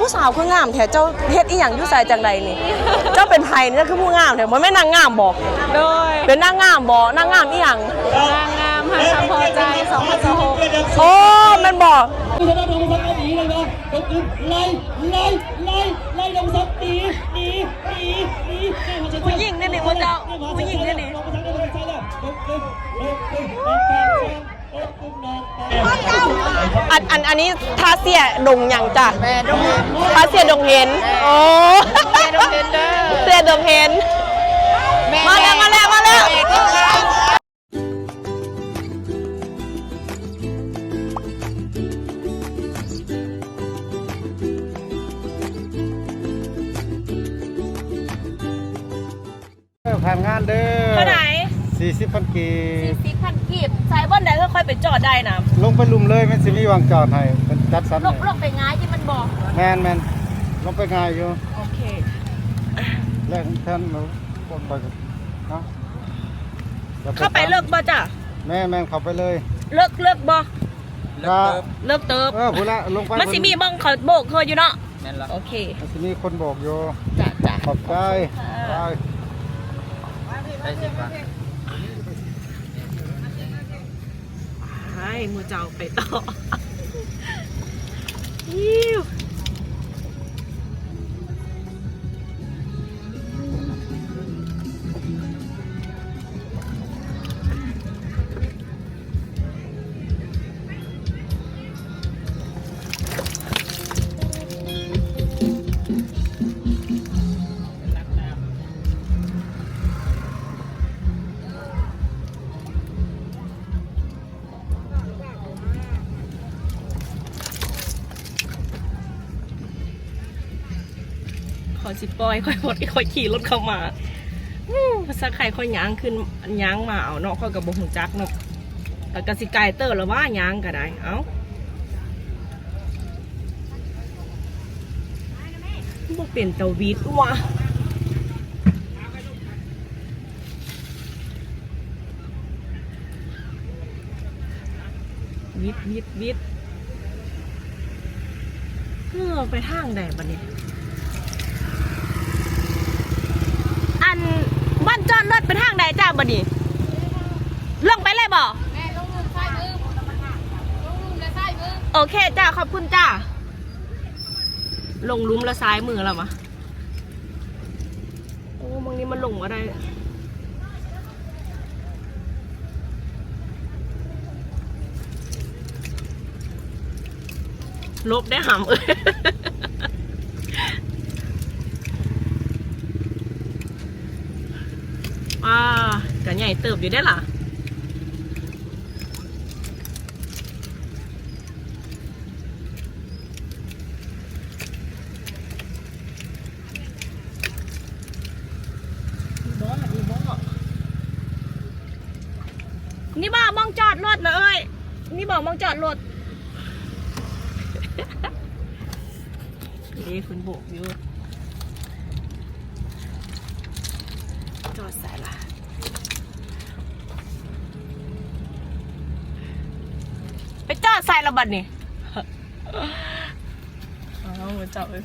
ຜູ້ສາວຄືງາມແທ້ ເຈົ້າເຮັດອີ່ຫຍັງຢູ່ໃສຈັ່ງໃດນີ້? ເຈົ້າເປັນໃຜນີ້ ເຈົ້າຄືຜູ້ງາມແທ້? ບໍ່ແມ່ນນາງງາມບໍ? ໂດຍ ເປັນນາງງາມບໍ? ນາງງາມອີ່ຫຍັງ? ນາງງາມຮັກຄຳພໍໃຈ ສອງພັນຊາວຫົກ. ໂອ້ ແມ່ນບໍ? ຜູ້ຍິງເດ້ນີ້ ໝູ່ເຈົ້າ ຜູ້ຍິງເດ້ນີ້. ອັນ ອັນ ອັນນີ້ທ່າເຊຍດົງຫຍັງຈ້ະ? ແມ່ດົງເຫັນ ທ່າເຊຍດົງເຫັນ. ໂອ້ ແມ່ດົງເຫັນເດີ ເຊຍດົງເຫັນ. ແມ່ ມາແລ້ວ ມາແລ້ວ ມາແລ້ວ. ແມ່ ຜ່ານງານເດີ. ເທົ່າໃດ? ສີ່ສິບພັນກີບ. ສີ່ສິບພັນກີບ. ໃສ ບ່ອນໃດເອີ ຂ້ອຍໄປຈອດໄດ້ນະ? ລົງໄປລຸ່ມເລີຍ ມັນຊິມີບ່ອນຈອດໃຫ້ ເພິ່ນຈັດສັນໃຫ້. ລົງ ລົງໄປງ່າຍຕິມັນບໍ່? ແມ່ນໆ ລົງໄປງ່າຍຢູ່. ໂອເຄ ແລ່ນແທນເນາະ. ເຂົ້າໄປເລິກບໍ່ຈ້ະ? ແມ່ນໆ ເຂົ້າໄປເລີຍ. ເລິກ ເລິກບໍ່? ເລິກເຕີບ ເລິກເຕີບ. ເອີ ພຸ້ນລະ ລົງໄປ ມັນຊິມີບ່ອນເຂົາໂບກເຂົາຢູ່ເນາະ. ແມ່ນລະ ໂອເຄ ມັນຊິມີຄົນບອກຢູ່. ຈ້ະ ຈ້ະ ຂອບໃຈ. ໄປ ໄປ ໝູ່ເຈົ້າໄປຕໍ່. ເຂົາຊິປ່ອຍຂ້ອຍບໍ່ ຂ້ອຍຂີ່ລົດເຂົ້າມາ. ອູ້ ສັກໄຂ່ຂ້ອຍຍ່າງຂຶ້ນ ຍ່າງມາເອົາເນາະ ຂ້ອຍກໍບໍ່ຮູ້ຈັກເນາະ ແລ້ວກໍຊິໄກເຕີບແລ້ວວ່າ ຍ່າງກໍໄດ້. ເອົ້າ ບໍ່ເປັນຕາຫວິດຫວາ. ວິດ ວິດ ວິດ. ເອີ ໄປທາງໃດບັດນີ້? ອັນ ບ່ອນຈອດລົດໄປທາງໃດຈ້າບັດນີ້? ລົງໄປເລີຍບໍ່? ແມ່ນ ລົງລຸ່ມຊ້າຍມື ລົງລຸ່ມແລະຊ້າຍມື. ໂອເຄຈ້າ ຂອບຄຸນຈ້າ. ລົງລຸ່ມແລະຊ້າຍມືແລ້ວມະ. ໂອ້ ໝ່ອງນີ້ມັນລົງບໍ່ໄດ້. ຫຼົບໄດ້ຫຳເອີຍ. ອ່າ ກະໃຫຍ່ເຕີບຢູ່ເດ້ລະ. ນີ້ບໍ່ ນີ້ບໍ່ ນີ້ບໍ່ ໝ່ອງຈອດລົດນະເອີຍ ນີ້ບໍ່ ໝ່ອງຈອດລົດ. ເດ້ ເພິ່ນໂບກຢູ່. ຈອດໃສລະ? ໄປຈອດໃສລະບັດນີ້? ເອົາເຈົ້າເອີຍ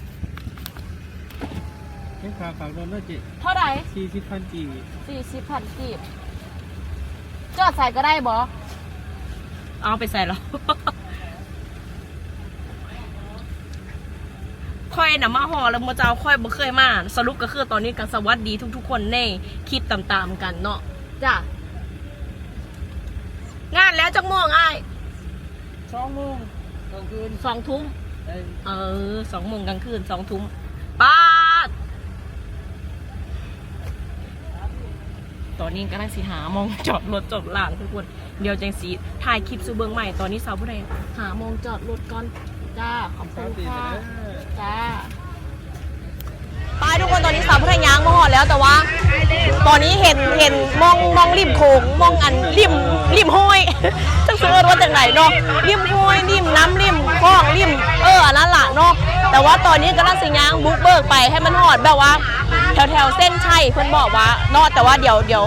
ເກັບຄ່າຝາກລົດເດີເຈ້. ເທົ່າໃດ? ສີ່ສິບພັນກີບ. ສີ່ສິບພັນກີບ. ຈອດໃສກໍໄດ້ບໍ່? ເອົາ ໄປໃສລະ? ຂ້ອຍນະມາຮອດແລ້ວ ໝູ່ເຈົ້າ ຂ້ອຍບໍ່ເຄີຍມາ. ສະຫຼຸບກໍຄືຕອນນີ້ກໍສະຫວັດດີທຸກໆຄົນໃນຄລິບຕາມໆກັນເນາະ. ຈ້າ ງານແລ້ວຈັກໂມງອ້າຍ? ສອງໂມງກາງຄືນ ສອງທຸ່ມ. ເອີ ເອີ ສອງໂມງກາງຄືນ ສອງທຸ່ມ. ປາດ ຕອນນີ້ກຳລັງຊິຫາໝ່ອງຈອດລົດຈອດລາງທຸກຄົນ. ດຽວຈັ່ງຊິຖ່າຍຄລິບສູ່ເບິ່ງໃໝ່. ຕອນນີ້ສາວຜູ້ໄທຫາໝ່ອງຈອດລົດກ່ອນ. ຈ້າ ຂອບຄຸນຄ່ະ. ຈ້າ ໄປທຸກຄົນ ຕອນນີ້ສາວຜູ້ໄທຍ່າງມາຮອດແລ້ວ ແຕ່ວ່າຕອນນີ້ເຫັນ ເຫັນໝ່ອງ ໝ່ອງລິມໂຂງ ໝ່ອງອັນລິມ ລິມຫ້ວຍ ຈັກຊິເອີ້ນວ່າຈັ່ງໃດເນາະ ລິມຫ້ວຍ ລິມນ້ຳ ລິມຂອງ ລິມ ເອີ ອັນນັ້ນລະເນາະ. ແຕ່ວ່າຕອນນີ້ກຳລັງຊິຍ່າງບຸກເບີກໄປໃຫ້ມັນຮອດແບບວ່າ ແຖວໆເສັ້ນໄຊ ເພິ່ນບອກວ່າເນາະ. ແຕ່ວ່າດຽວ ດຽວ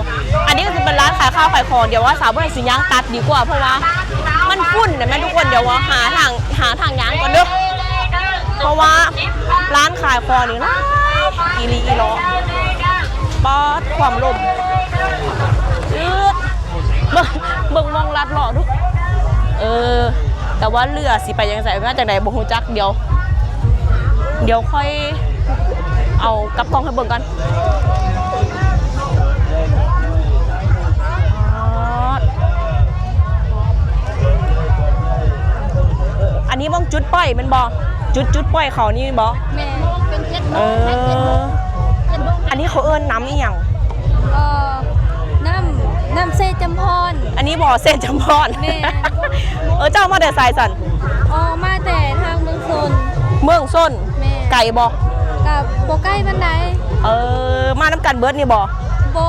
ອັນນີ້ກໍຊິເປັນຮ້ານຂາຍຂ້າວຂາຍຂອງ. ດຽວວ່າສາວເພິ່ນຊິຍ່າງຕັດດີກວ່າ ເພາະວ່າມັນຝຸ່ນນະແມ່ນທຸກຄົນ. ດຽວວ່າຫາທາງ ຫາທາງຍ່າງກ່ອນເດີ້. ເພາະວ່າຮ້ານຂາຍຂອງນີ້ຫຼາຍອີ່ຫຼີອີ່ຫຼໍ. ປາດ ຄວາມລົມ ອືດ ເບິ່ງ ເບິ່ງໝ່ອງລັດເລາະດູ. ເອີ ແຕ່ວ່າເຫຼືອຊິໄປຈັ່ງໃດ ມາຈັ່ງໃດບໍ່ຮູ້ຈັກ. ດຽວ ດຽວຄ່ອຍເອົາກັບກ້ອງໃຫ້ເບິ່ງກ່ອນ. ອັນນີ້ໝ່ອງຈຸດປ່ອຍແມ່ນບໍ່? ຈຸດ ຈຸດປ່ອຍເຂົານີ້ບໍ່? ແມ່ນ ເປັນເຈັດໂມງ ເອີ ເຈັດໂມງ ເຈັດໂມງ. ອັນນີ້ເຂົາເອີ້ນນ້ຳອີ່ຫຍັງ? ເອີ ນ້ຳ ນ້ຳເຊຈຳພອນ. ອັນນີ້ບໍ່? ເຊຈຳພອນ. ແມ່ນ. ເອີ ເຈົ້າມາແຕ່ໃສຊັ້ນ? ອໍ ມາແຕ່ທາງເມືອງຊົນ. ເມືອງຊົນ? ແມ່ນ. ໄກບໍ່? ກະບໍ່ໄກປານໃດ. ເອີ ມານຳກັນເບິດນີ້ບໍ່? ບໍ່.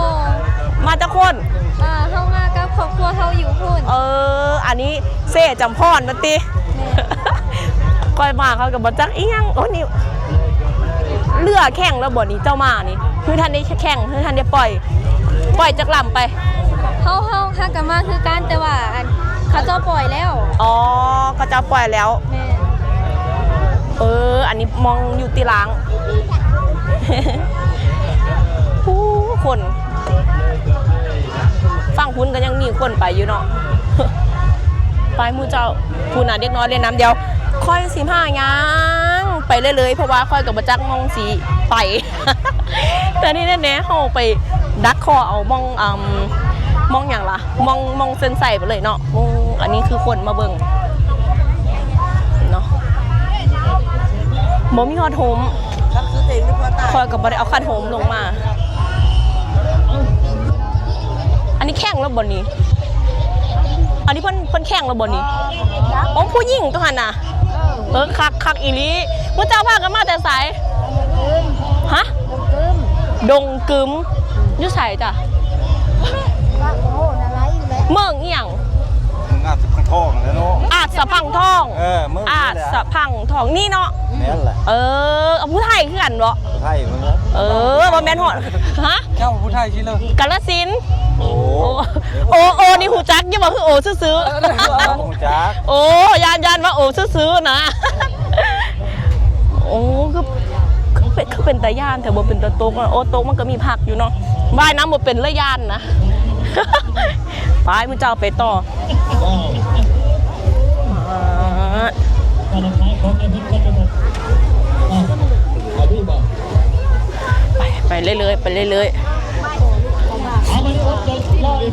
ມາຈັກຄົນ? ເອີ ເຮົາມາກັບຄອບຄົວເຮົາຢູ່ພຸ້ນ. ເອີ ອັນນີ້ເຊຈຳພອນວ່າຕິ? ແມ່ນ. ຂ້ອຍມາຂ້ອຍກໍບໍ່ຈັກອີ່ຫຍັງ. ໂອ້ ນີ້ເຮືອແຂ່ງແລ້ວບໍ່ນີ້ ເຈົ້າມານີ້? ຄືທັນໄດ້ແຂ່ງ ຄືທັນໄດ້ປ່ອຍ? ປ່ອຍຈັກລຳໄປ? ເຮົາ ເຮົາຫາກະມາຄືກັນ ແຕ່ວ່າອັນ ເຂົາເຈົ້າປ່ອຍແລ້ວ. ອໍ ເຂົາເຈົ້າປ່ອຍແລ້ວ. ແມ່ນ. ເອີ ອັນນີ້ໝ່ອງຢູ່ຕິລາງ. ຜູ້ຄົນ ຝັ່ງພຸ້ນກໍຍັງມີຄົນໄປຢູ່ເນາະ. ໄປໝູ່ເຈົ້າ ພຸ້ນນະ ເດັກນ້ອຍເລ່ນນ້ຳ. ດຽວຂ້ອຍຊິພາຍ່າງໄປເລື້ອຍໆ ເພາະວ່າຂ້ອຍກໍບໍ່ຈັກໝ່ອງຊິໄປ. ແຕ່ທີ່ແນ່ໆ ເຮົາໄປດັກຄໍ່ເອົາໝ່ອງ ອຳ ໝ່ອງຫຍັງລະ ໝ່ອງ ໝ່ອງເຊັນໄຊໄປເລີຍເນາະ. ໂອ້ ອັນນີ້ຄືຄົນມາເບິ່ງເນາະ. ບໍ່ມີຮອດຮົ່ມ ຂ້ອຍກໍບໍ່ໄດ້ເອົາຄັນຮົ່ມລົງມາ. ອັນນີ້ແຂ່ງແລ້ວບໍ່ນີ້? ອັນນີ້ເພິ່ນ ເພິ່ນແຂ່ງແລ້ວບໍ່ນີ້? ໂອ້ ຜູ້ຍິງຕົວຫັ້ນນະ. ເອີ ຄັກ ຄັກອີ່ຫຼີ ໝູ່ເຈົ້າພາກັນມາແຕ່ໃສ? ຮະ? ດົງກຶມ. ຢູ່ໃສຈ້ະ? ເມືອງອີ່ຫຍັງ? ອາດສະພັງທອງແຫຼະເນາະ. ອາດສະພັງທອງ. ເອີ ເມືອງ ອາດສະພັງທອງນີ້ເນາະ. ແມ່ນແຫຼະ. ເອີ ເອົາ ຜູ້ໄທຄືກັນເນາະ. ຜູ້ໄທເມືອງ. ເອີ ບໍ່ແມ່ນຮອດ ຮະ? ເຈົ້າຜູ້ໄທຊິເລີ ກາລະສິນ. ໂອ້ ໂອ້ ໂອ້ ນີ້ຮູ້ຈັກຢູ່ບໍ່? ຄືໂອ້ຊື່ໆ. ຮູ້ຈັກ. ໂອ້ ຢ້ານ ຢ້ານວ່າໂອ້ຊື່ໆນະ. ໂອ້ ຄື ຄືເປັນ ຄືເປັນຕາຢ້ານແທ້ ບໍ່ເປັນຕາຕົກ. ໂອ້ ຕົກມັນກໍມີພັກຢູ່ເນາະ. ວ່າຍນ້ຳບໍ່ເປັນເລີຍ ຢ້ານນະ. ໄປ ໝູ່ເຈົ້າໄປຕໍ່. ໄປ ໄປເລື້ອຍໆ ໄປເລື້ອຍໆ.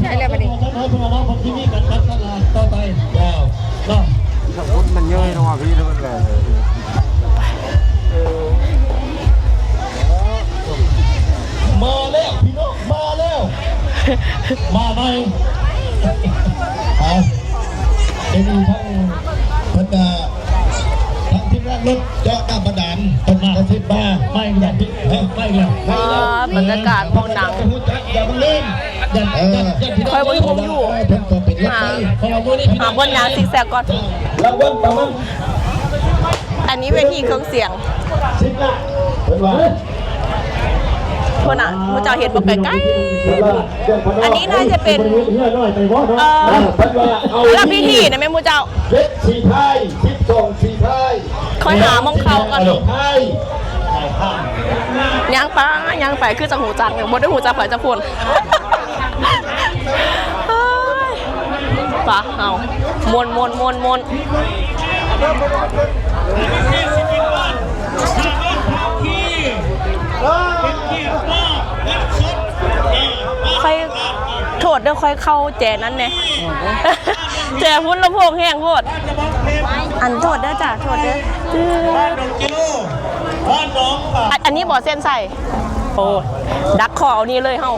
ໄດ້ແລ້ວບັດນີ້. ຄົນມັນເຍີະເນາະ ພີ່ ມັນກໍ ເອີ ມາແລ້ວພີ່ນ້ອງ ມາແລ້ວ ມາໃໝ່. ເອົາ ເປັນທັງບັນດາ ທັງທີມງານລົດເຈາະນ້ຳບາດານ ເພິ່ນມາກະຊິບາ ມາອີກແລ້ວ ມາອີກແລ້ວ. ອ່າ ບັນຍາກາດໝ່ອງໜັງ ເອີ ຂ້ອຍບໍ່ຮູ້ຢູ່ ຫາ ຫາບ່ອນຍ່າງຊິກແຊກກ່ອນ. ລາງວັນປະມານ ອັນນີ້ເວທີເຄື່ອງສຽງ ສິບລ້ານ ເພິ່ນວ່າ. ພຸ້ນນະ ໝູ່ເຈົ້າເຫັນບໍ່ ໄກໆ. ອັນນີ້ໜ້າຈະເປັນ ເອີ ລະພິທີນະແມ່ນໝູ່ເຈົ້າ. ເຈັດສີພາຍ ສິບສອງສີພາຍ. ຂ້ອຍຫາໝ່ອງເຂົ້າກ່ອນ. ຍ່າງໄປ ຍ່າງໄປ ຄືຈະຮູ້ຈັກ ບໍ່ໄດ້ຮູ້ຈັກໃຜຈັກຄົນ. ປະ ເຮົາ ມ່ວນ ມ່ວນ ມ່ວນ ມ່ວນ. ຂ້ອຍ ໂທດເດີ ຂ້ອຍເຂົ້າແຈນັ້ນແດ່ ແຈພຸ້ນລຳໂພງແຮງໂພດ. ອັນ ໂທດເດີຈ້າ ໂທດເດີ. ອັນ ອັນນີ້ບໍ່ເສັ້ນໃສ່. ໂອ້ ດັກຄໍເອົານີ້ເລີຍເຮົາ.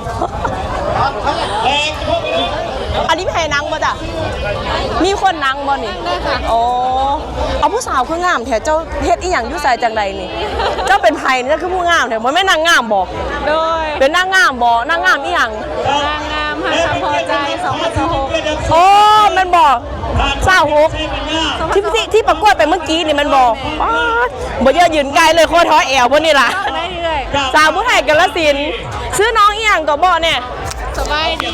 ອັນນີ້ໃຜນັ່ງບໍ່ຈ້ະ? ມີຄົນນັ່ງບໍ່ນີ້? ໂອ້ ເອົາ ຜູ້ສາວຄືງາມແທ້ ເຈົ້າເຮັດອີ່ຫຍັງຢູ່ໃສຈັ່ງໃດນີ້? ເຈົ້າເປັນໃຜນີ້ ເຈົ້າຄືຜູ້ງາມແທ້? ບໍ່ແມ່ນນາງງາມບໍ່? ໂດຍ ເປັນນາງງາມບໍ່? ນາງງາມອີ່ຫຍັງ? ນາງງາມຮັກຄຳພໍໃຈ ສອງພັນຊາວຫົກ. ໂອ້ ແມ່ນບໍ່? ຊາວຫົກ ທີ່ ທີ່ ທີ່ປະກວດໄປເມື່ອກີ້ນີ້ແມ່ນບໍ່? ປາດ ບໍ່ເຍີະຢືນໄກເລີຍ ໂຄດທໍແອວພຸ້ນນີ້ລະ. ສາວຜູ້ໄທກາລະສິນ. ຊື່ນ້ອງອີ່ຫຍັງກໍບອກແດ່? ສະບາຍດີ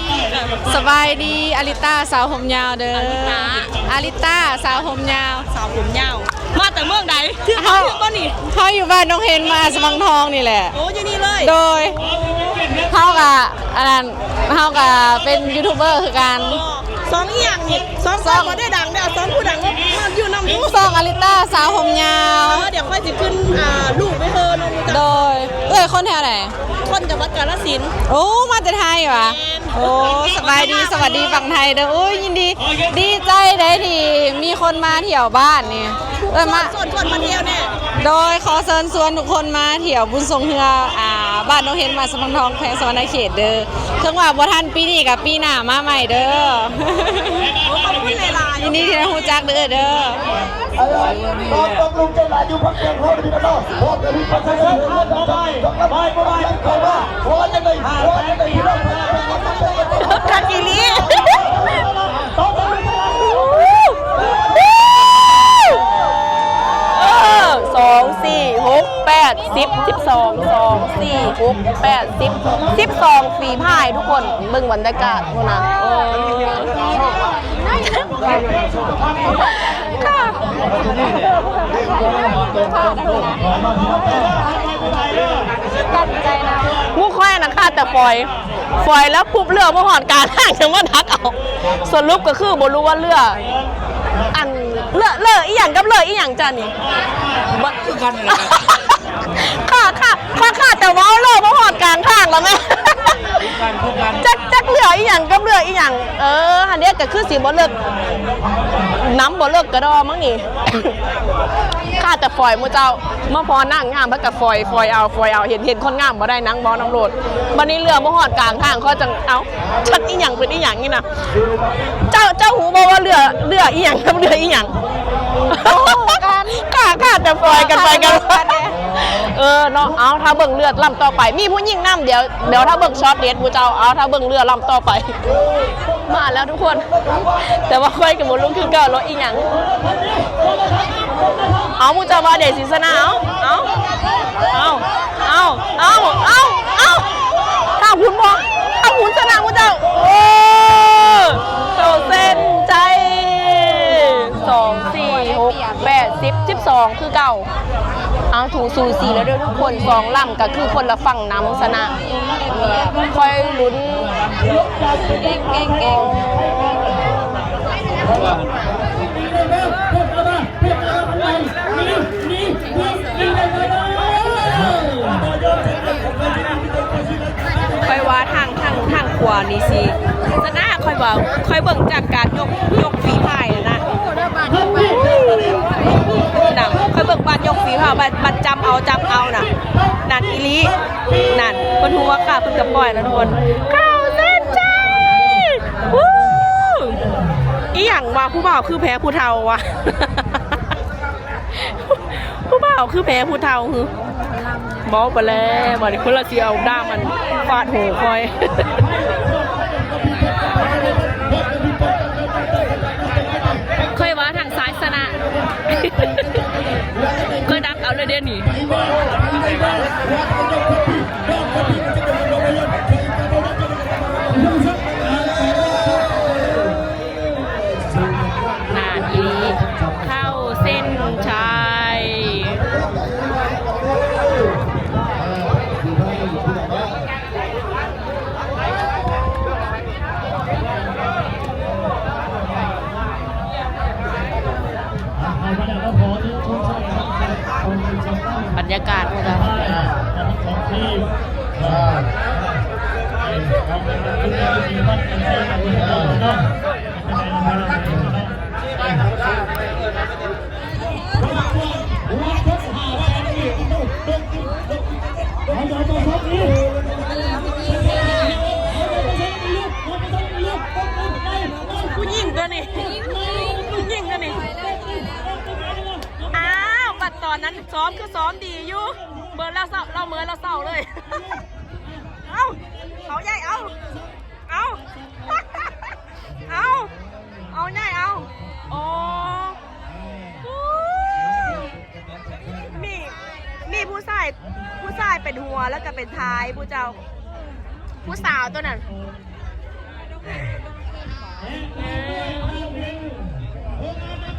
ສະບາຍດີ ອາລິຕາ ສາວຜົມຍາວເດີ. ອາລິຕາ ອາລິຕາ ສາວຜົມຍາວ ສາວຜົມຍາວ. ມາຈາກເມືອງໃດ? ເຮົາ ເຮົາຢູ່ບ້ານໜອງເຮັນ ມາສະຫວັງທອງນີ້ແຫຼະ. ໂອ້ ຢູ່ນີ້ເລີຍ? ໂດຍ. ເຮົາກະ ອັນນັ້ນ ເຮົາກະເປັນຢູທູບເບີຄືກັນ. ສອງອີ່ຫຍັງນີ້? ສອງ ສອງ ສາວບໍ່ໄດ້ດັງເດ້ ສອງຜູ້ດັງມາຢູ່ນຳດູ. ສອງອາລິຕາ ສາວຜົມຍາວ. ເອີ ດຽວຂ້ອຍຊິຂຶ້ນ ອ່າ ລູກໄປເຮີເນາະ. ໂດຍ. ເອື້ອຍຄົນແຖວໃດ? ຄົນຈັງຫວັດກາລະສິນ. ໂອ້ ມາແຕ່ໄທຫວາ? ແມ່ນ. ໂອ້ ສະບາຍດີ ສະຫວັດດີຝັ່ງໄທເດີ. ໂອ້ຍ ຍິນດີ ດີໃຈໄດ໋ທີ່ມີຄົນມາທ່ຽວບ້ານນີ້. ເອີ້ນມາ ເຊີນຊວນມາທ່ຽວແດ່. ໂດຍ ຂໍເຊີນຊວນທຸກຄົນມາທ່ຽວບຸນຊ່ວງເຮືອ ອ່າ ບ້ານໜອງເຮັນ ມາສະຫວັງທອງ ແຂວງສະຫວັນນະເຂດເດີ. ເຖິງວ່າບໍ່ທັນປີນີ້ກະປີໜ້າມາໃໝ່ເດີ. ໂອ້ ຂອບຄຸນຫຼາຍໆ. ຍິນດີທີ່ໄດ້ຮູ້ຈັກເດີ ເອື້ອຍເດີ. ຄັກອີ່ຫຼີ. ເອີ ສອງ ສີ່ ຫົກ ແປດ ສິບ ສິບສອງ ສອງ ສີ່ ຫົກ ແປດ ສິບ ສິບສອງ ຝີພາຍທຸກຄົນ. ເບິ່ງບັນຍາກາດພຸ້ນນະ. ເອີ ໝູ່ຂ້ອຍນະ ຄາດແຕ່ຝອຍ ຝອຍແລ້ວປຸບເຫຼືອມາຮອດກາງທາງ ຈັ່ງມາດັກເອົາ. ສະຫຼຸບກໍຄືບໍ່ຮູ້ວ່າເຫຼືອ ອັນ ເຫຼືອ ເຫຼືອອີ່ຫຍັງກັບເຫຼືອອີ່ຫຍັງຈ້ານີ້? ບໍ່ຄືກັນ. ຂ້າ ຂ້າ ຂ້າ ຂ້າຈະເວົ້າເລີກມາຮອດກາງທາງແລ້ວແມ່. ຈັກ ຈັກເຫຼືອອີ່ຫຍັງກັບເຫຼືອອີ່ຫຍັງ. ເອີ ຫັ້ນເດ້ ກໍຄືຊິບໍ່ເລິກ ນຳບໍ່ເລິກກະດໍມັງນີ້. ຂ້າຈະຝອຍໝູ່ເຈົ້າ ມາພໍນາງງາມ ເພິ່ນກະຝອຍ ຝອຍເອົາ ຝອຍເອົາ. ເຫັນ ເຫັນຄົນງາມບໍ່ໄດ້ ນາງເວົ້ານຳໂລດ. ບັດນີ້ເຫຼືອມາຮອດກາງທາງ ຂ້ອຍຈັ່ງ ເອົ້າ ຈັກອີ່ຫຍັງເປັນອີ່ຫຍັງນີ້ນະ. ເຈົ້າ ເຈົ້າຮູ້ບໍ່ວ່າເຫຼືອ ເຫຼືອອີ່ຫຍັງກັບເຫຼືອອີ່ຫຍັງ? ບໍ່ຮູ້ຄືກັນ. ຂ້າ ຂ້າຈະຝອຍກັນໄປກັນມາ. ເອີເນາະ. ເອົາ ຖ້າເບິ່ງເຮືອລຳຕໍ່ໄປ ມີຜູ້ຍິງນຳ. ດຽວ ດຽວຖ້າເບິ່ງຊັອດເດັດໝູ່ເຈົ້າ. ເອົາ ຖ້າເບິ່ງເຮືອລຳຕໍ່ໄປ. ມາແລ້ວທຸກຄົນ. ແຕ່ວ່າຂ້ອຍກໍບໍ່ຮູ້ຄືເກົ່າ ລົດອີ່ຫຍັງ. ເອົາ ໝູ່ເຈົ້າວ່າໃດຊິຊະນະ? ເອົາ ເອົາ ເອົາ ເອົາ ເອົາ ເອົາ ເອົາ ທາງພຸ້ນບໍ່? ທາງພຸ້ນຊະນະໝູ່ເຈົ້າ. ໂອ້ ເຂົ້າເສັ້ນໄຈ. ສອງ ສີ່ ຫົກ ແປດ ສິບ ສິບສອງ ຄືເກົ່າ. ເອົາ ຖືກສູສີແລ້ວເດີທຸກຄົນ. ສອງລຳກໍຄືຄົນລະຝັ່ງນຳຊະນະ. ຄ່ອຍລຸ້ນ. ຂ້ອຍວ່າທາງ ທາງ ທາງຂວານີ້ຊິຊະນະ. ຂ້ອຍວ່າ ຂ້ອຍເບິ່ງຈາກການຍົກ ຍົກຝີພາຍຫັ້ນນະ. ນະ ຂ້ອຍເບິ່ງບາດຍົກຝີພາຍ ບາດ ບາດຈຳເອົາ ຈຳເອົານະ. ນັ້ນອີ່ຫຼີ. ນັ້ນ ເພິ່ນຮູ້ວ່າຂ້າເພິ່ນກະປ່ອຍແລ້ວທຸກຄົນ. ເຂົ້າເສັ້ນໄຈ. ອູ້ ອີ່ຫຍັງວະ? ຜູ້ບ່າວຄືແພ້ຜູ້ເຖົ້າວະ? ຜູ້ບ່າວຄືແພ້ຜູ້ເຖົ້າຫື? ເວົ້າໄປແລ້ວ ບາດນີ້ເພິ່ນລະຊິເອົາດ້າມອັນຟາດຫູຂ້ອຍ. ຂ້ອຍວ່າທາງຊ້າຍຊະນະ. ຂ້ອຍດັກເອົາເລີຍເດນີ້. ນານອີ່ຫຼີ ເຂົ້າເສັ້ນໄຊ. ບັນຍາກາດພຸ້ນນະ. ຜູ້ຍິງຕົວນີ້ ຜູ້ຍິງຕົວນີ້. ອ້າວ ບັດຕອນນັ້ນຊ້ອມຄືຊ້ອມດີຢູ່ ເມີລາວເຊົາ ລາວເມີລາວເຊົາເລີຍ. ເອົາ ເອົາໃຫຍ່ ເອົາ ເອົາ ເອົາ ເອົາໃຫຍ່ ເອົາ. ໂອ້ ມີ ມີຜູ້ຊາຍ ຜູ້ຊາຍເປັນຫົວ ແລ້ວກໍເປັນທ້າຍ ຜູ້ເຈົ້າ ຜູ້ສາວຕົວນັ້ນ. ເອີ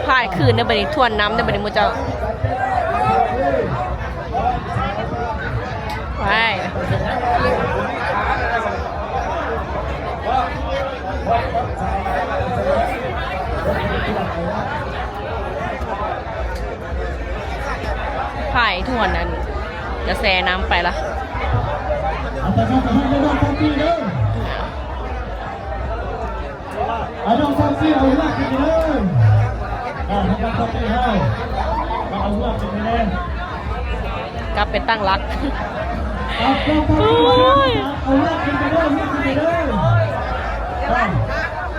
ພາຍຄືນເດີບັດນີ້ ທວນນ້ຳເດີບັດນີ້ໝູ່ເຈົ້າ. ໄປ ພາຍທວນນັ້ນ ກະແສນ້ຳໄປລະ. ເອົານ້ອງຊາວສີ່ເອົາເຮືອຂຶ້ນເດີ ອ່າ ທາງດ້ານຊາວສີ່ເຮົາ ເອົາເຮືອຂຶ້ນເດີ ກັບໄປຕັ້ງຫຼັກ. ໂອ້ຍ ເອົາເຮືອຂຶ້ນເດີ ເຮືອຂຶ້ນເດີ ອ່າ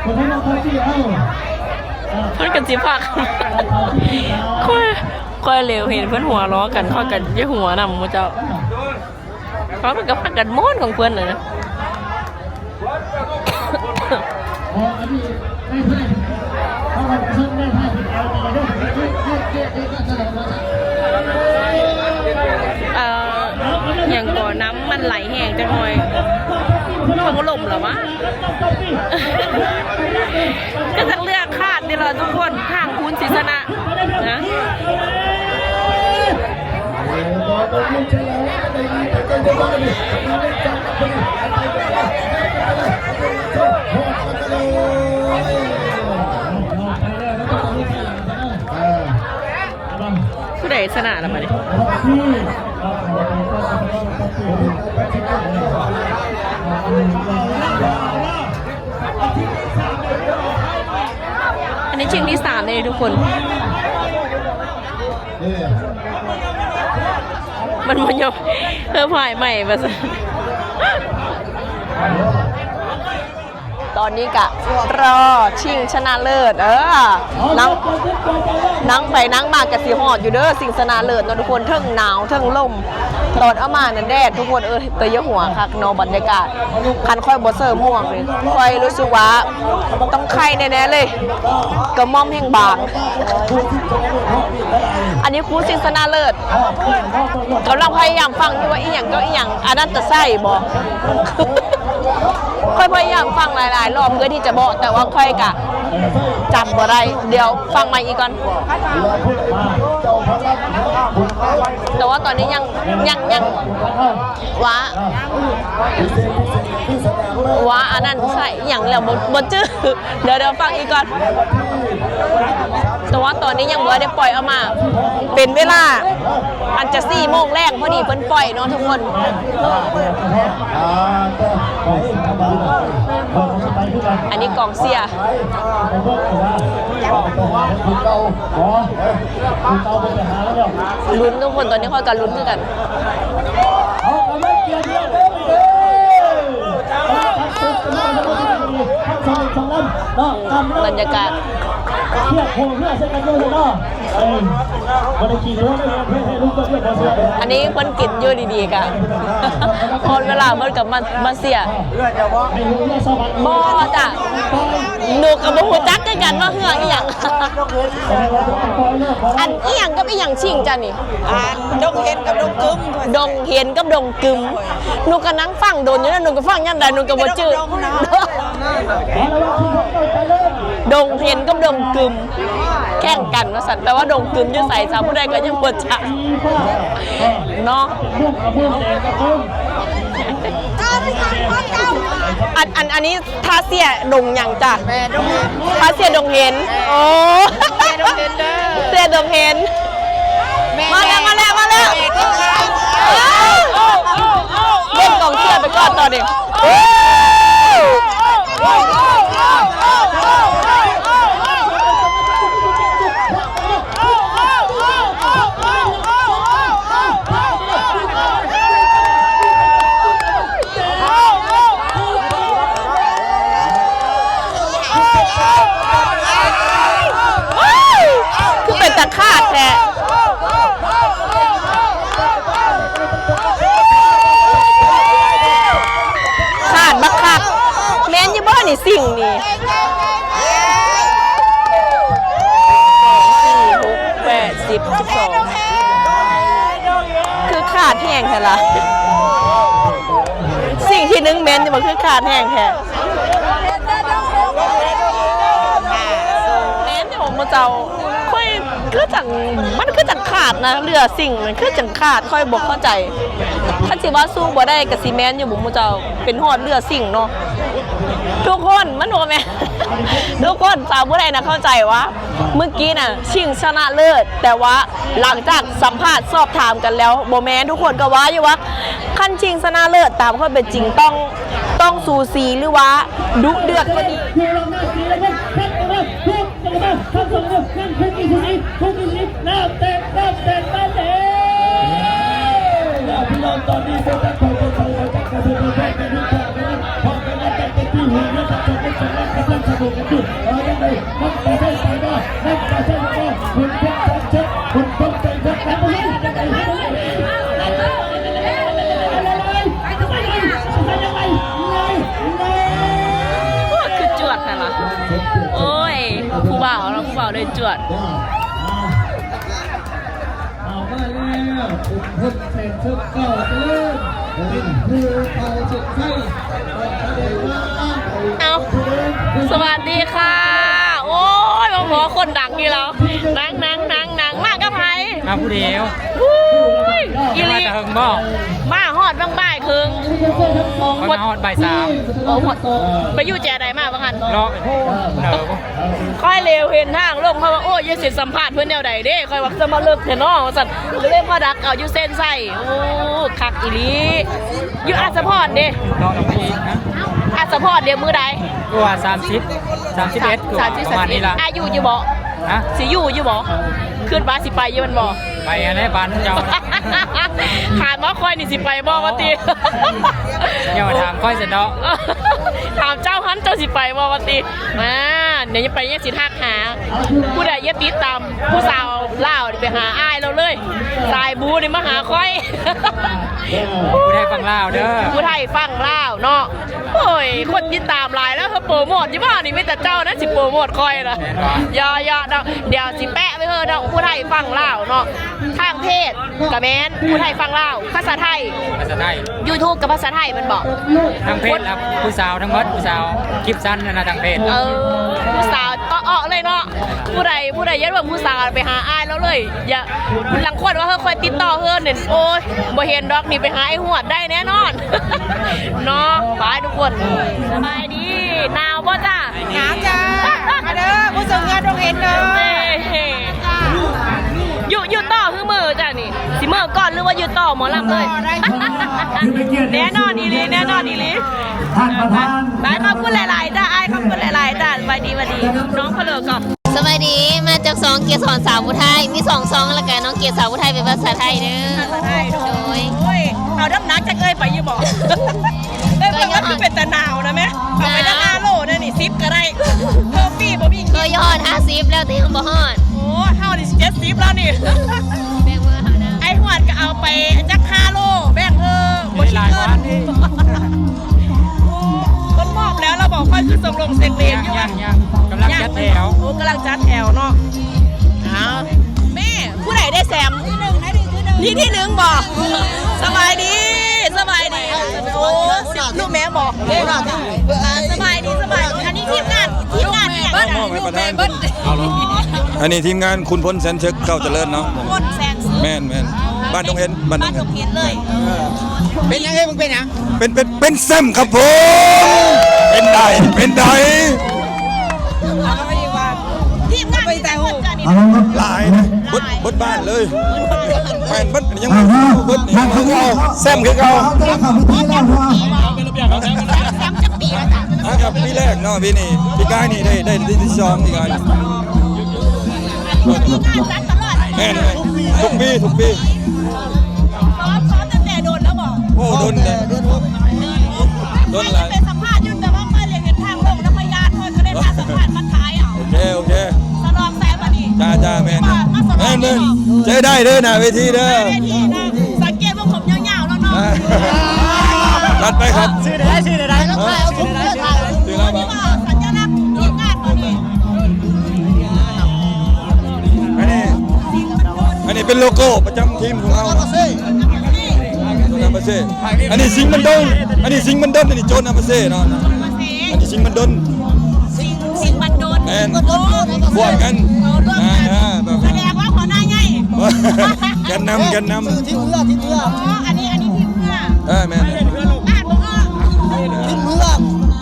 ຄົນທາງດ້ານຊາວສີ່ເຮົາ ອ່າ ເພິ່ນກໍຊິພາກັນ ຂ້ອຍ ຂ້ອຍເຫຼວເຫັນເພິ່ນຫົວລໍ້ກັນ ຂ້ອຍກໍຢາກຫົວນຳໝູ່ເຈົ້າ. ເຂົາເພິ່ນກໍພາກັນມ່ວນຂອງເພິ່ນຫັ້ນນະ. ເອີ ຫຍັງກໍ ນ້ຳມັນໄຫຼແຮງຈັກໜ້ອຍ ເພິ່ນລົມລະວະ. ກໍຈັກເລືອກຄາດນີ້ລະທຸກຄົນ ທາງຄູນຊິຊະນະນະ. ຜູ້ໃດຊະນະລະບາດນີ້? ອັນນີ້ຊິງທີສາມເດ້ທຸກຄົນ. ມັນບໍ່ຍອມເພີ່ມພາຍໃໝ່ວ່າຊັ້ນ. ຕອນນີ້ກະລໍຊິງຊະນະເລີດ ເອີ ນັ່ງ ນັ່ງໄປນັ່ງມາກະຊິຮອດຢູ່ເດີ ຊິງຊະນະເລີດເນາະທຸກຄົນ ເທິງໜາວເທິງລົມ. ຕອນເອົາມານັ້ນແດດທຸກຄົນເອີຍ ແຕ່ຢ່າຫົວຄັກເນາະ ບັນຍາກາດ. ຄັນຂ້ອຍບໍ່ເສີມໝວກນີ້ ຂ້ອຍຮູ້ສຶກວ່າຕ້ອງໄຄແນ່ໆເລີຍ ກະໝ່ອມແຮ່ງບາງ. ອັນນີ້ຄູຊິງຊະນະເລີດ ກຳລັງພະຍາຍາມຟັງຢູ່ວ່າອີ່ຫຍັງກໍອີ່ຫຍັງ ອະນັດຕະໄຊບໍ? ຂ້ອຍພະຍາຍາມຟັງຫຼາຍໆລອບເພື່ອທີ່ຈະເບາະ ແຕ່ວ່າຂ້ອຍກະຈຳບໍ່ໄດ້. ດຽວຟັງໃໝ່ອີກກ່ອນ. ແຕ່ວ່າຕອນນີ້ຍັງ ຍັງ ຍັງ ວ່າ ວ່າອັນນັ້ນໃສ່ອີ່ຫຍັງແລ້ວ ບໍ່ ບໍ່ຈື່. ດຽວ ດຽວຟັງອີກກ່ອນ. ແຕ່ວ່າຕອນນີ້ຍັງບໍ່ໄດ້ປ່ອຍອອກມາ ເປັນເວລາ ອາດຈະສີ່ໂມງແລງພໍດີເພິ່ນປ່ອຍເນາະທຸກຄົນ. ອັນນີ້ກອງເຊຍ. ລຸ້ນທຸກຄົນ ຕອນນີ້ຂ້ອຍກໍລຸ້ນຄືກັນ. ບັນຍາກາດ ອັນນີ້ເພິ່ນກິນຢູ່ດີໆ ກະ ຮອດເວລາເພິ່ນກໍມາ ມາເຊຍ. ບໍ່ຈ້າ ໜູກໍບໍ່ຮູ້ຈັກຄືກັນວ່າເຮືອອີ່ຫຍັງ. ອັນອີ່ຫຍັງກັບອີ່ຫຍັງຊິງຈ້ານີ້? ອັນດົງເຫັນກັບດົງກຶມ. ດົງເຫັນກັບດົງກຶມ. ໜູກໍນັ່ງຟັງດົນຢູ່ນະ ໜູກໍຟັງຍາມໃດໜູກໍບໍ່ຈື່. ດົງເຫັນກັບດົງກຶມ ແຂ່ງກັນວ່າຊັ້ນ ແຕ່ວ່າດົງກຶມຢູ່ໃສ ຊາວຜູ້ໃດກໍຍັງບໍ່ຈັກເນາະ. ອັນ ອັນ ອັນນີ້ທ່າເຊຍດົງຫຍັງຈ້າ? ທ່າເຊຍດົງເຫັນ. ໂອ້ ເຊຍດົງເຫັນເດີ ເຊຍດົງເຫັນ. ມາແລ້ວ ມາແລ້ວ ມາແລ້ວ. ເບິ່ງກອງເຊຍໄປກ່ອນຕອນນີ້. ຄືເປັນຕາຄາດແທ້. ຄາດບັກຄັກ. ແມ່ນຢູ່ບໍ່ນີ້ ຊິງນີ້? ສອງ ສີ່ ຫົກ ແປດ ສິບ ສິບສອງ ຄືຄາດແຮງແທ້ລະ. ສິ່ງທີໜຶ່ງແມ່ນຢູ່ບໍ່ ຄືຄາດແຮງແທ້. ແມ່ນຢູ່ໝູ່ເຈົ້າ. ຂ້ອຍຄືຈັ່ງ ມັນຄືຈັ່ງຂາດນະ ເຫຼືອສິ່ງມັນຄືຈັ່ງຂາດ ຂ້ອຍບໍ່ເຂົ້າໃຈ. ຄັນຊິວ່າສູ້ບໍ່ໄດ້ກະຊິແມ່ນຢູ່ບໍ່ໝູ່ເຈົ້າ ເປັນຮອດເຫຼືອສິ່ງເນາະ. ທຸກຄົນ ມັນບໍ່ແມ່ນ ທຸກຄົນ ສາວຜູ້ໃດນະເຂົ້າໃຈວ່າ ມື້ກີ້ນະຊິງຊະນະເລີດ ແຕ່ວ່າຫຼັງຈາກສຳພາດສອບຖາມກັນແລ້ວ ບໍ່ແມ່ນ. ທຸກຄົນກໍວ່າຢູ່ວ່າ ຄັນຊິງຊະນະເລີດຕາມຄວາມເປັນຈິງຕ້ອງ ຕ້ອງສູສີ ຫຼືວ່າດຸເດືອດກວ່ານີ້. ໂອ້ຍ ຄືຈວດຫັ້ນລະ. ໂອ້ຍ ຜູ້ບ່າວເນາະ ຜູ້ບ່າວເລີຍຈວດ. ເອົາມາແລ້ວ ເປັນຄົນແສນເຊີບເກົ່າເດີ ເປັນຜູ້ເປົ່າເສັນໄຊ. ເອົາ ສະຫວັດດີຄ່ະ. ໂອ້ຍ ມາພໍ້ຄົນດັງນີ້ແລ້ວ. ນັ່ງ ນັ່ງ ນັ່ງ ນັ່ງ. ມາກັບໃຜ? ມາຜູ້ດຽວ. ອຸ້ຍ ອີ່ຫຼີ. ມາແຕ່ເຫິງບໍ່? ມາຮອດບາງບ່າຍເຄິ່ງ. ຂ້ອຍມາຮອດບ່າຍສາມ. ໂອ້ ໄປຢູ່ແຈໃດມາບາງຫັ້ນ? ເລາະໄປພຸ້ນ. ເອີ ຂ້ອຍເລວເຫັນທາງລົງ ຂ້ອຍວ່າ ໂອ້ຍ ຊິສຳພາດເພິ່ນແນວໃດເດ້. ຂ້ອຍວ່າ ສະມາເລິກແທ້ເນາະ ວ່າຊັ້ນ. ກໍເລີຍມາດັກເອົາຢູ່ເຊນໄຊ. ໂອ້ ຄັກອີ່ຫຼີ. ຢູ່ອາດສະພອນເດ້? ເລາະນຳອີກນະ. ອາດສະພອນເດ້ ມື້ໃດ? ຄືວ່າສາມສິບ ສາມສິບເອັດ ສາມສິບ ປະມານນີ້ລະ. ອາຍຸຢູ່ບໍ່? ຮະ? ຊິຢູ່ຢູ່ບໍ່? ຄິດວ່າຊິໄປຢູ່ແມ່ນບໍ່? ໄປຫັ້ນແຫຼະ ບ້ານເຈົ້າ. ຖາມວ່າຂ້ອຍນີ້ຊິໄປບໍ່ວ່າຕິ? ຢ່າມາຖາມຂ້ອຍຊັ້ນເນາະ. ຖາມເຈົ້າຫັ້ນ ເຈົ້າຊິໄປບໍ່ວ່າຕິ? ອ່າ ດຽວໄປຍັງຊິທັກຫາ ຜູ້ໃດຢ່າຕິດຕາມຜູ້ສາວລາວນີ້ ໄປຫາອ້າຍລາວເລີຍ. ສາຍບູນີ້ມາຫາຂ້ອຍ. ຜູ້ໄທຝັ່ງລາວເດີ ຜູ້ໄທຝັ່ງລາວເນາະ. ໂອ້ຍ ຄົນຕິດຕາມຫຼາຍແລ້ວ ເຮົາໂປຣໂມດຢູ່ບໍ່ນີ້? ມີແຕ່ເຈົ້ານະຊິໂປຣໂມດຂ້ອຍນະ. ແມ່ນບໍ່? ຢາໆ ເນາະ ດຽວຊິແປະໄວ້ ເອີ ເນາະ ຜູ້ໄທຝັ່ງລາວເນາະ ທາງເພຈກະແມ່ນຜູ້ໄທຝັ່ງລາວ ພາສາໄທ ພາສາໄທ ຢູທູບກະພາສາໄທແມ່ນບໍ່? ທາງເພຈລະຜູ້ສາວທັງໝົດ ຜູ້ສາວ ຄລິບສັ້ນຫັ້ນນະ ທາງເພຈ ເອີ ຜູ້ສາວເອາະໆເລີຍເນາະ ຜູ້ໃດ ຜູ້ໃດຢາກເບິ່ງຜູ້ສາວໄປຫາອ້າຍລາວເລີຍ ຢ່າ ລາງຄົນວ່າ ເຮີ ຂ້ອຍຕິດຕໍ່ເຮີນັ້ນ ໂອ້ຍ ບໍ່ເຫັນດອກ ນີ້ໄປຫາອ້າຍຮວດໄດ້ແນ່ນອນເນາະ ໄປທຸກຄົນ ສະບາຍດີ ໜາວບໍ່ຈ້າ? ໜາວຈ້າ ມາເດີ ຜູ້ຊົງເຮືອດົງເຫັນເດີ ຢູ່ ຢູ່ຕໍ່ຄືເມືອຈ້ານີ້ ຊິເມືອກ່ອນຫຼືວ່າຢູ່ຕໍ່ໝໍລຳເລີຍ? ແນ່ນອນອີ່ຫຼີ ແນ່ນອນອີ່ຫຼີ ທ່ານປະທານ ໄປ ຂອບຄຸນຫຼາຍໆຈ້າ ອ້າຍ ຂອບຄຸນຫຼາຍໆຈ້າ ສະບາຍດີ ສະບາຍດີ ນ້ອງພະເລີກອນ ສະບາຍດີ ມາຈາກຊ່ອງເກດສອນສາວຜູ້ໄທ ມີສອງຊ່ອງ ແລ້ວກະນ້ອງເກດສາວຜູ້ໄທເປັນພາສາໄທເດີ ພາສາໄທ ໂດຍ ໂດຍ ໂອ້ຍ ເອົານ້ຳໜັກຈັກເອີຍໄປຢູ່ບໍ່? ເອີຍ ເບິ່ງວ່າຄືເປັນຕາໜາວນະແມ ເອົາໄປຕັ້ງຫ້າໂລນະນີ້ ສິບກະໄດ້ ເພີ່ມປີບໍ່ມີ ເອີຍ ຮອດຫ້າສິບແລ້ວ ແຕ່ຍັງບໍ່ຮອດ ໂອ້ ເຮົານີ້ເຈັດສິບແລ້ວນີ້ ແບ່ງເມືອເຮົານະ ໄອ້ຮວດກະເອົາໄປຈັກຫ້າໂລ ແບ່ງເອີ ບໍ່ຄິດເງິນ ເພິ່ນມອບແລ້ວ ລາວບອກຂ້ອຍຄືສົ່ງລົງເຊັກເລນຢູ່ ຍັງ ຍັງ ກຳລັງຈັດແຖວ ໂອ້ ກຳລັງຈັດແຖວເນາະ ອ້າວ ແມ່ ຜູ້ໃດໄດ້ແຊມ? ນີ້ທີໜຶ່ງບໍ? ສະບາຍດີ ສະບາຍດີ ໂອ້ ລູກແມ່ບໍ? ອ່າ ສະບາຍດີ ສະບາຍດີ ອັນນີ້ທີມງານ ທີມງານອີ່ຫຍັງ? ອັນນີ້ທີມງານຂຸນພົນແສນເສິກ ເກົ້າຈະເລີນເນາະ ຂຸນພົນແສນເສິກ ແມ່ນໆ ບ້ານດົງເຫັນ ບ້ານດົງເຫັນ ເປັນຫຍັງເອີຍ ມຶງເປັນຫຍັງ? ເປັນ ເປັນ ເປັນແຊ້ມຄັບຜົມ ເປັນໄດ້ ເປັນໄດ້ ທີມງານມີຈັກຄົນຈ້ານີ້? ຫຼາຍນະ ເບິດ ເບິດບ້ານເລີຍ ແມ່ນ ເບິດ ຍັງບໍ່ເບິດນີ້ ແຊ້ມຄືເກົ່າ ແຊ້ມຈັກປີແລ້ວຈ້າ? ອ່າ ກະປີແລກເນາະ ປີນີ້ ປີກາຍນີ້ໄດ້ ໄດ້ ໄດ້ທີສອງ ປີກາຍນີ້ ມີງານຈັດຕະຫຼອດ ແມ່ນໆ ທຸກປີ ທຸກປີ ຊ້ອມ ຊ້ອມຕັ້ງແຕ່ດົນແລ້ວບໍ? ໂອ້ ດົນແລ້ວ ດົນແລ້ວ ໄປສຳພາດຢູ່ ແຕ່ວ່າຂ້ອຍລະເຫັນທາງລົງແລ້ວ ຂ້ອຍຢ້ານ ຂ້ອຍກະເລີຍມາສຳພາດມາຖ່າຍເອົາ ໂອເຄ ໂອເຄ ສະຫຼອງໃສ່ບາດນີ້ ຈ້າ ຈ້າ ແມ່ນ ມາສະຫຼອງ ແມ່ນ ໃສ່ ເຈົ້າໄດ້ເດີໜ້າເວທີເດີ ໜ້າເວທີນະ ສັງເກດວ່າຜົມຍາວໆແລ້ວເນາະ ອ່າ ຕັດໄປຄັບ ຊື່ໃດ ຊື່ໃດ ຊື່ໃດ ຊື່ລາວ ສັນຍະລັກທີມງານບໍ່ນີ້? ອັນນີ້ ອັນນີ້ເປັນໂລໂກ້ປະຈຳທີມຂອງເຮົາ ໂຈນອາມາເຊ ອັນນີ້ສິງບັນດົນ ອັນນີ້ສິງບັນດົນ ອັນນີ້ໂຈນອາມາເຊເນາະ ອັນນີ້ສິງບັນດົນ ສິງ ສິງບັນດົນ ແມ່ນ ໂອ້ ຮ່ວມກັນ ໂອ້ ຮ່ວມກັນ ອ່າ ແບບ ສະແດງວ່າຫົວໜ້າໃຫຍ່ ແກນນຳ ແກນນຳ ຊື່ທີມເຮືອ ທີມເຮືອ ອໍ ອັນນີ້ ອັນນີ້ທີມເຮືອ ເອີ ແມ່ນ ອ່ານບໍ່ອອກ ທີມເຮືອ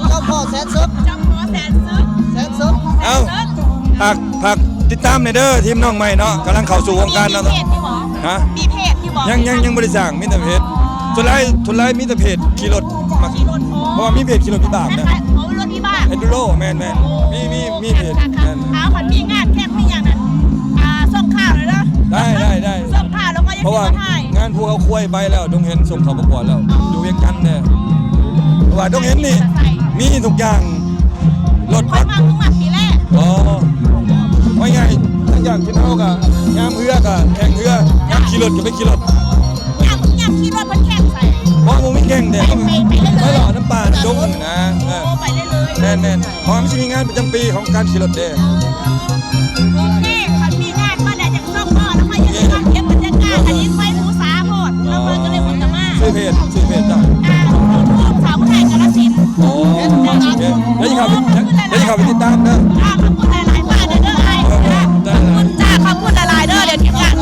ເຈົ້າພໍ່ແສນເສິກ ເຈົ້າພໍ່ແສນເສິກ ແສນເສິກ ເອົ້າ ແສນເສິກ ຝາກ ຝາກຕິດຕາມແດ່ເດີ ທີມນ້ອງໃໝ່ເນາະ ກຳລັງເຂົ້າສູ່ວົງການເນາະ ມີເພຈຢູ່ບໍ່? ຮະ? ມີເພຈຢູ່ບໍ່? ຍັງ ຍັງ ຍັງບໍ່ໄດ້ສ້າງ ມີແຕ່ເພຈ ສ່ວນຫຼາຍ ສ່ວນຫຼາຍມີແຕ່ເພຈຂີ່ລົດ ຂີ່ລົດ ອໍ ເພາະວ່າມີເພຈຂີ່ລົດວິບາກນະ ໂອ້ ລົດວິບາກ ເອັນດູໂຣ ແມ່ນໆ ໂອ້ ມີ ມີ ມີເພຈ ຄັກໆ ແມ່ນ ອ້າວ ຄັນມີງານແຂ່ງມີຫຍັງນັ້ນ ອ່າ ສົ່ງຂ່າວເລີຍເດີ ໄດ້ ໄດ້ ໄດ້ ສົ່ງຂ່າວແລ້ວກໍຢ່າລືມມາຖ່າຍ ງານພູເຂົາຄວາຍໄປແລ້ວ ດົງເຫັນສົ່ງເຂົ້າປະກວດແລ້ວ ອໍ ຢູ່ວຽງຈັນເດີ ເພາະວ່າດົງເຫັນນີ້ມີທຸກຢ່າງ ລົດ ຂ້ອຍມາເພິ່ງມາປີແລກ ອໍ ວ່າງ່າຍ ທັງຢ່າງທີ່ເຮົາກະຍາມເຮືອກະແຂ່ງເຮືອ ຍາມຂີ່ລົດກະໄປຂີ່ລົດ ຍາມ ຍາມຂີ່ລົດເພິ່ນແຂ່ງໃສ? ບໍ່ ບໍ່ມີແຂ່ງເດ້ ໄປ ໄປ ໄປເລື້ອຍໆ ໄປເລາະນຳປ່ານະດົງນີ້ນະ ໂອ້ ເອີ ໄປເລື້ອຍໆ ແມ່ນໆ ເພາະວ່າມັນຊິມີງານປະຈຳປີຂອງການຂີ່ລົດເດ້ ໂອເຄ ຄັນມີງານມາແລ້ວຈະ ເຈົ້າພໍ່ລະຂ້ອຍຍັງຊິມາເກັບບັນຍາກາດ ອັນນີ້ຂ້ອຍຮູ້ສາໂພດ ລະຂ້ອຍກະເລີຍບໍ່ຕາມາ ຊື່ເພຈ ຊື່ເພຈເຈົ້າ ອ່າ ສາວຜູ້ໄທກາລະສິນ ໂອ້ ໂອເຄ ດຽວຊິເຂົ້າໄປ ດຽວຊິເຂົ້າໄປຕິດຕາມເດີ ອ່າ ຂອບຄຸນຫຼາຍໆ ຝາກແດ່ເດີອ້າຍ ເອີ ຂອບຄຸນຈ້າ ຂອບຄຸນຫຼາຍໆ ເດີ ດຽວຕິດຕາມ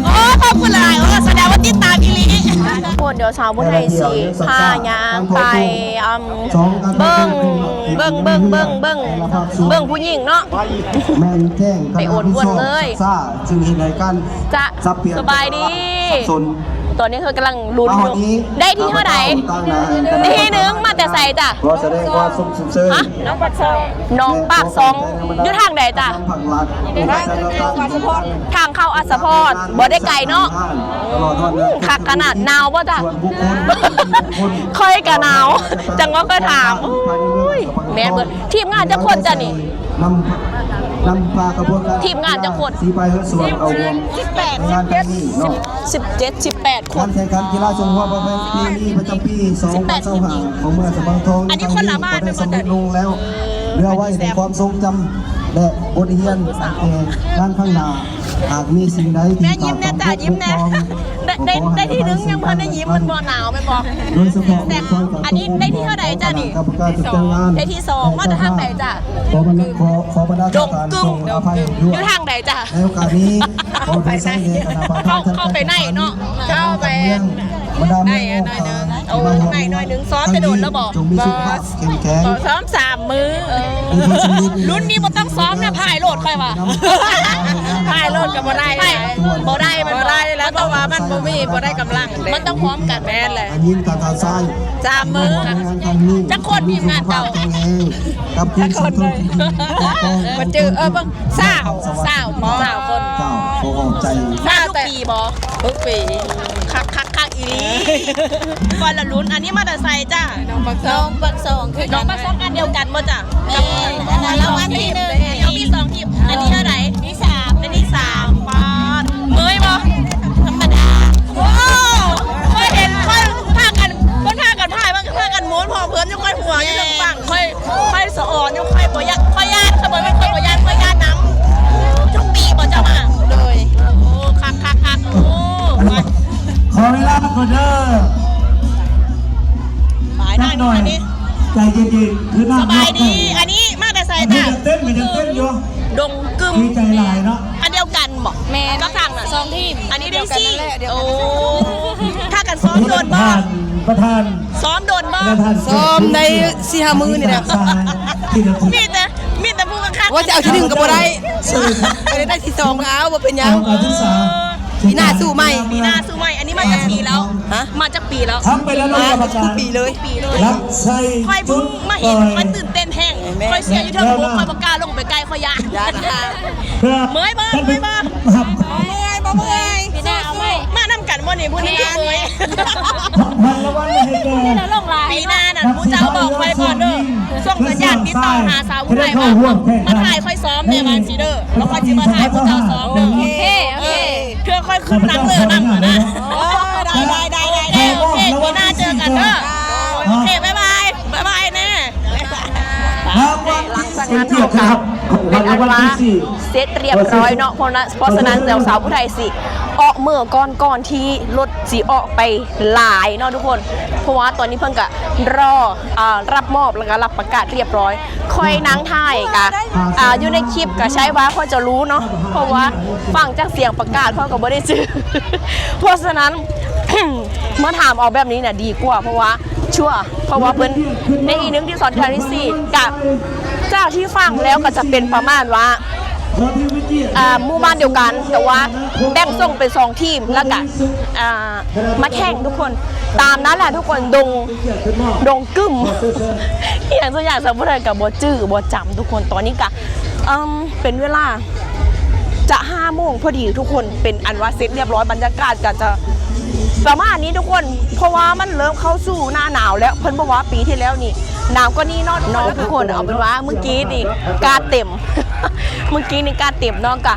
ໂອ້ ຂອບຄຸນຫຼາຍໆ ໂອ້ ສະແດງວ່າຕິດຕາມອີ່ຫຼີ ທຸກຄົນ ດຽວສາວບຸນໄທຊິພາຍ່າງໄປ ເບິ່ງ ເບິ່ງ ເບິ່ງ ເບິ່ງ ເບິ່ງ ເບິ່ງຜູ້ຍິງເນາະ ແມ່ນແຈ້ງ ໄປໂອນວນເລີຍ ຈະ ສະບາຍດີ ຕອນນີ້ເຮົາກຳລັງລຸ້ນຢູ່ ໄດ້ທີເທົ່າໃດ? ທີໜຶ່ງ ມາແຕ່ໃສຈ້ະ? ຂໍສະແດງຄວາມຊົມເຊີຍ ຮະ? ໜອງປາກຊ່ອງ ຢູ່ທາງໃດຈ້ະ? ທາງເຂົ້າອັດສະພອນ ບໍ່ໄດ້ໄກເນາະ ອືມ ຄັກຂະໜາດ ໜາວບໍ່ຈ້ະ? ຂ້ອຍກະໜາວ ຈັ່ງວ່າຂ້ອຍຖາມ ໂອ້ຍ ແມ່ນເບິດ ທີມງານຈັກຄົນຈ້ະນີ້? ນຳ ນຳພາຂະບວນການ ທີມງານຈັກຄົນ? ສີໄປເຮືອສວນເຂົ້າຮ່ວມ ສິບແປດ ໃນງານຄັ້ງນີ້ເນາະ ສິບເຈັດ ສິບແປດຄົນ ການແຂ່ງຂັນກິລາຊົງຫົວປະເພນີປະຈຳປີສອງພັນຊາວຫ້າ ຂອງເມືອງສະບາງທອງ ອັນນີ້ຄົນລະບ້ານ ກໍໄດ້ສຳເລັດລົງແລ້ວ ເຫຼືອໄວ້ໃນຄວາມຊົງຈຳ ແລະ ບົດຮຽນແກ່ງານຄັ້ງໜ້າ ຫາກມີສິ່ງໃດທີ່ຂາດຕອນບົກຜ່ອງ ໄດ້ ໄດ້ ໄດ້ທີ່ໜຶ່ງ ຍັງບໍ່ທັນໄດ້ຍິບ ມັນບໍ່ໜາວແມ່ນບໍ່? ໂດຍສະເພາະ ແຕ່ອັນນີ້ໄດ້ທີ່ເທົ່າໃດຈ້ະນີ້? ກຳມະການຈັດງານ ໄດ້ທີ່ສອງ ມາແຕ່ທາງໃດຈ້ະ? ຂໍບັນດາ ຂໍ ຂໍບັນດາທ່ານ ຈົ່ງອະໄພດ້ວຍ ຢູ່ທາງໃດຈ້ະ? ໃນໂອກາດນີ້ ຂໍໄປໃນ ເຂົ້າ ເຂົ້າໄປໃນເນາະ ເຂົ້າໄປ ບັນດາໝູ່ເຮົາ ໂອ້ ໃນໜ້ອຍໜຶ່ງ ຊ້ອມແຕ່ດົນແລ້ວບໍ່? ຈົ່ງມີສຸຂະພາບເຂັ້ມແຂງ ຊ້ອມສາມມື້ ເອີ ລຸ້ນນີ້ບໍ່ຕ້ອງຊ້ອມນະ ພາຍໂລດຂ້ອຍວ່າ ພາຍໂລດກໍບໍ່ໄດ້ ບໍ່ໄດ້ ມັນບໍ່ໄດ້ແລ້ວ ເພາະວ່າມັນບໍ່ມີ ບໍ່ໄດ້ກຳລັງເດ້ ມັນຕ້ອງພ້ອມກັນ ແມ່ນແຫຼະ ຍິງທາງດ້ານຊ້າຍ ສາມມື້ ຈັກຄົນທີມງານເຈົ້າ? ກັບຜູ້ຊົມທີ່ດີ ບໍ່ຈື່ ເອີ ເບິ່ງ ຊາວ ຊາວ ຊາວຄົນ ເຈົ້າ ບໍ່ອອກໃຈ ມາທຸກປີບໍ່? ທຸກປີ ຄັກໆໆ ອີ່ຫຼີ ກ່ອນລະລຸ້ນ ອັນນີ້ມາແຕ່ໃສຈ້ະ? ໜອງປາກຊ່ອງ ໜອງປາກຊ່ອງຄືກັນ ໜອງປາກຊ່ອງອັນດຽວກັນບໍ່ຈ້ະ? ແມ່ນ ອັນນັ້ນລາງວັນທີໜຶ່ງ ອັນນີ້ມີສອງທີມ ອັນນີ້ເທົ່າໃດ? ທີສາມ ອັນທີສາມ ປາດ ເມື່ອຍບໍ່? ທຳມະດາ ໂອ້ ຂ້ອຍເຫັນ ຂ້ອຍພາກັນ ເພິ່ນພາກັນພາຍ ມັນກໍພາກັນມ້ວນ ເພາະເພິ່ນຢູ່ ຂ້ອຍຫົວຢູ່ເທິງຝັ່ງ ຂ້ອຍ ຂ້ອຍສະອອນຢູ່ ຂ້ອຍບໍ່ຢາກ ຂ້ອຍຢ້ານ ຂ້ອຍບໍ່ແມ່ນ ຂ້ອຍບໍ່ຢ້ານ ຂ້ອຍຢ້ານນຳ ທຸກປີບໍ່ເຈົ້າມາ? ໂດຍ ໂອ້ ຄັກໆໆ ໂອ້ ຂໍເວລາກ່ອນເດີ ໄປໜ້ອຍໜຶ່ງ ອັນນີ້ ໃຈເຢັນໆ ຄືນ້ຳ ສະບາຍດີ ອັນນີ້ມາແຕ່ໃສ ອັນນີ້ ຈ້ະ? ເຕັ້ນ ເຕັ້ນຢູ່ ດົງກຶມ ດີໃຈຫຼາຍເນາະ ອັນດຽວກັນບໍ່? ແມ່ນ ກັບທາງນັ້ນ ສອງທີມ ອັນນີ້ໄດ້ສີ່ ໂອ້ ພາກັນຊ້ອມດົນບໍ່? ປະທານ ປະທານ ຊ້ອມດົນບໍ່? ປະທານ ຊ້ອມໄດ້ສີ່ຫ້າມື້ນີ້ແຫຼະ ມີແຕ່ ມີແຕ່ຜູ້ຄັກໆ ວ່າຈະເອົາທີໜຶ່ງກໍບໍ່ໄດ້ ກໍໄດ້ທີສອງ ເອົາ ບໍ່ເປັນຫຍັງ ປີໜ້າສູ້ໃໝ່ ປີໜ້າສູ້ໃໝ່ ອັນນີ້ມາຈັກປີແລ້ວ? ຮະ? ມາຈັກປີແລ້ວ? ມາທຸກປີເລີຍ ທຸກປີເລີຍ ຂ້ອຍເພິ່ງມາເຫັນ ຂ້ອຍຕື່ນເຕັ້ນແຮງ ຂ້ອຍເຊຍຢູ່ເທິງ ຂ້ອຍບໍ່ກ້າລົງໄປໃກ້ ຂ້ອຍຢ້ານ ຢ້ານ ເມື່ອຍບໍ່? ເມື່ອຍບໍ່? ບໍ່ເມື່ອຍ ບໍ່ເມື່ອຍ ປີໜ້າເອົາໃໝ່ ມານຳກັນບໍ່ນີ້ ຜູ້ໜຶ່ງຄືເມື່ອຍ ລາງວັນໃຫ້ແກ່ ປີໜ້ານັ້ນ ໝູ່ເຈົ້າບອກໄວ້ກ່ອນເດີ ສົ່ງສັນຍານຕິດຕໍ່ຫາສາວຜູ້ໄທວ່າ ມາຖ່າຍຂ້ອຍຊ້ອມແດ່ ວ່າຈັ່ງຊີ້ເດີ ແລ້ວຂ້ອຍຊິມາຖ່າຍໝູ່ເຈົ້າຊ້ອມເດີ ໂອເຄ ໂອເຄ ເທື່ອຂ້ອຍຂຶ້ນນຳເລີນຳຫັ້ນນະ ໂອ້ ໄດ້ ໄດ້ ໄດ້ ໂອເຄ ປີໜ້າເຈີກັນເດີ ໂອເຄ ບາຍບາຍ ບາຍບາຍແນ່ ຫຼັງຈາກນັ້ນເຮົາກໍ ເປັນອັນວ່າເສັດຮຽບຮ້ອຍເນາະ ເພາະ ເພາະສະນັ້ນແລ້ວສາວຜູ້ໄທຊິອອກມື້ກ່ອນ ກ່ອນທີ່ລົດຊິອອກໄປຫຼາຍເນາະທຸກຄົນ ເພາະວ່າຕອນນີ້ເພິ່ນກະລໍ ອ່າ ຮັບມອບ ແລ້ວກະຮັບປະກາດຮຽບຮ້ອຍ ຂ້ອຍນັ່ງຖ່າຍກະ ອ່າ ຢູ່ໃນຄລິບກະໃຊ່ວ່າຂ້ອຍຈະຮູ້ເນາະ ເພາະວ່າຟັງຈາກສຽງປະກາດຂ້ອຍກະບໍ່ໄດ້ຈື່ ເພາະສະນັ້ນ ມາຖາມເອົາແບບນີ້ນະດີກວ່າ ເພາະວ່າ ເພາະວ່າເພິ່ນ ໃນທີໜຶ່ງ ທີສອງ ທີສາມ ທີສີ່ ກະ ຈາກທີ່ຟັງແລ້ວກໍຈະເປັນປະມານວ່າ ອ່າ ໝູ່ບ້ານດຽວກັນ ແຕ່ວ່າແບ່ງສົ່ງເປັນສອງທີມ ແລ້ວກະ ອ່າ ມາແຂ່ງທຸກຄົນ ຕາມນັ້ນແຫຼະທຸກຄົນ ດົງ ດົງກຶ້ມ ອີ່ຫຍັງສັກຢ່າງ ສາວຜູ້ໄທກໍບໍ່ຈື່ບໍ່ຈຳທຸກຄົນ ຕອນນີ້ກະ ເອີ່ມ ເປັນເວລາ ຈະຫ້າໂມງພໍດີທຸກຄົນ ເປັນອັນວ່າເສັດຮຽບຮ້ອຍ ບັນຍາກາດກໍຈະປະມານນີ້ທຸກຄົນ ເພາະວ່າມັນເລີ່ມເຂົ້າສູ່ໜ້າໜາວແລ້ວ ເພິ່ນບອກວ່າປີທີ່ແລ້ວນີ້ໜາວກວ່ານີ້ເນາະ ເນາະທຸກຄົນ ເອົາເປັນວ່າມື້ກີ້ນີ້ກາດເຕັມ ມື້ກີ້ນີ້ກາດເຕັມເນາະ ກະ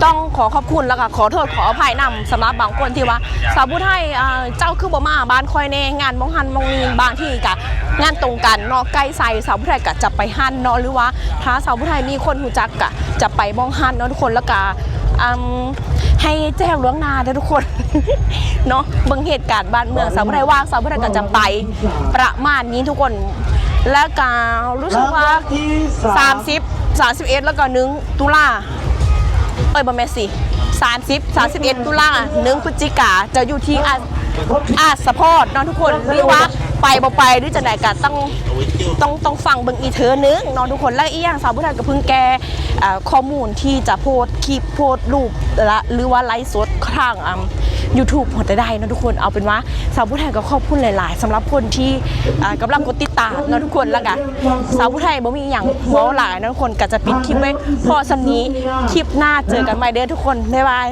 ຕ້ອງຂໍຂອບຄຸນ ແລ້ວກະຂໍໂທດຂໍອະໄພນຳ ສຳລັບບາງຄົນທີ່ວ່າ ສາວຜູ້ໄທ ອ່າ ເຈົ້າຄືບໍ່ມາບ້ານຂ້ອຍແດ່ ງານໝ່ອງຫັ້ນໝ່ອງນີ້ ບາງທີກະງານຕົງກັນເນາະ ໃກ້ໃສ່ ສາວຜູ້ໄທກະຈະໄປຫັ້ນເນາະ ຫຼືວ່າ ຖ້າສາວຜູ້ໄທມີຄົນຮູ້ຈັກກະຈະໄປໝ່ອງຫັ້ນເນາະທຸກຄົນ ແລ້ວກະ ອາ ໃຫ້ແຈ້ງລ່ວງໜ້າເດີທຸກຄົນເນາະ ເບິ່ງເຫດການບ້ານເມືອງ ສາວຜູ້ໄທວ່າງ ສາວຜູ້ໄທກະຈະໄປ ປະມານນີ້ທຸກຄົນ ແລ້ວກະຮູ້ສຶກວ່າ ສາມສິບ ສາມສິບເອັດ ແລ້ວກະໜຶ່ງຕຸລາ ເອີຍ ບໍ່ແມ່ນຊິ ສາມສິບ ສາມສິບເອັດ ຕຸລາ ໜຶ່ງ ພຶສຈິກາ ຈະຢູ່ທີ່ອາ ອາດສະພອດເນາະທຸກຄົນ ຫຼືວ່າໄປບໍ່ໄປ ຫຼືຈັ່ງໃດກະຕ້ອງ ຕ້ອງ ຕ້ອງຟັງເບິ່ງອີກເທື່ອໜຶ່ງເນາະທຸກຄົນ ແລະ ອີກຢ່າງສາວຜູ້ໄທກໍເພິ່ງແກ່ ອ່າ ຂໍ້ມູນທີ່ຈະໂພສຄລິບ ໂພສຮູບ ລະ ຫຼືວ່າໄລຟ໌ສົດທາງ ອ່າ ຢູທູບ ຫົວໃຈໄດ້ເນາະທຸກຄົນ ເອົາເປັນວ່າ ສາວຜູ້ໄທກໍຂອບຄຸນຫຼາຍໆ ສຳລັບຄົນທີ່ ອ່າ ກຳລັງກົດຕິດຕາມເນາະທຸກຄົນ ແລ້ວກະສາວຜູ້ໄທບໍ່ມີຫຍັງເວົ້າຫຼາຍເນາະທຸກຄົນ ກໍຈະປິດຄລິບໄວ້ພໍສ່ຳນີ້ ຄລິບໜ້າເຈີກັນໃໝ່ເດີທຸກຄົນ ບາຍບາຍ.